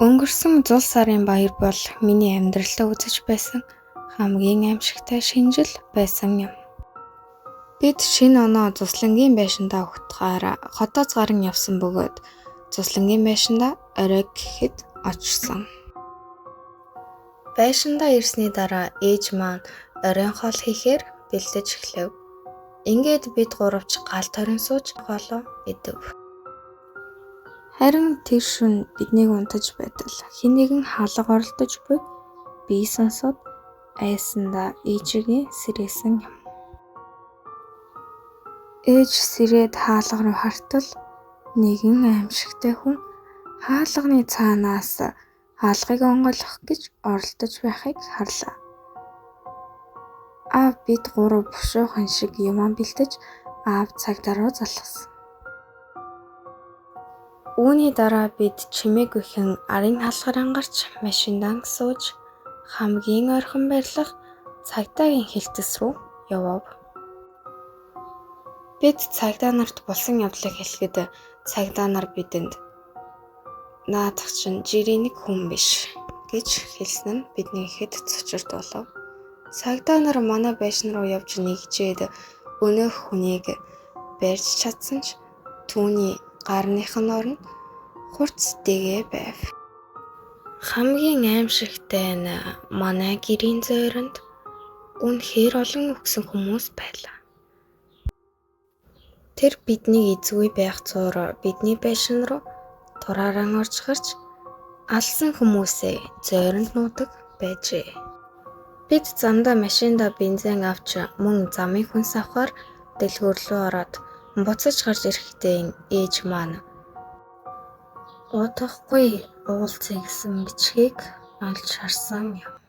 Өнгөрсөн зул сарын баяр бол миний амьдралдаа үзэж байсан хамгийн аимшигтай шинэ жил байсан юм. Бид шинэ оноо зуслангийн байшиндаа угтахаар хотоос гаран явсан бөгөөд зуслангийн байшиндаа орой гэхэд очсон. Байшиндаа ирсний дараа ээж маань оройн хоол хийхээр бэлдэж эхлэв. Ингээд бид гурав ч гал тойрон сууж хоолоо идэв. Харин тэр шөнө биднийг унтаж байтал хэн нэгэн хаалга оролдож буйг би сонсоод айсандаа ээжигээ сэрээсэн юм. Ээж сэрээд хаалга руу хартал нэгэн аймшигтай хүн хаалганы цаанаас хаалгыг онгойлгох гэж оролдож байхыг харлаа. Аав бид гурав бушуухан шиг юмаа бэлдэж аав цагдаа руу залгасан. Үүний дараа бид чимээгүйхэн арын хаалгаран гарч машиндаа сууж хамгийн ойрхон байрлах цагдаагийн хэлтэс рүү явав. Бид цагдаа нарт болсон явдлыг хэлэхэд цагдаа нар бидэнд "Наадах чинь жирийн нэг хүн биш" гэж хэлсэн нь бидний ихэд цочирд болов. Цагдаа нар манай байшин руу явж нэгжээд өнөөх хүнийг барьж чадсан ч түүний гарных нь оронд хурц дэгээ байв. Хамгийн аймшигтай нь манай гэрийн зойронд үнэхээр олон үхсэн хүмүүс байлаа. Тэр биднийг эзгүй байх зуур бидний байшин руу турааран орж гарч алсан хүмүүсээ зойронд нуудаг байжээ. Бид замдаа машиндаа бензин авч мөн замын хүнс авахар дэлгүүр рүү ороод буцаж гарч ирэхдээ ээж маань удахгүй уулзъя гэсэн бичгийг олж харсан юм.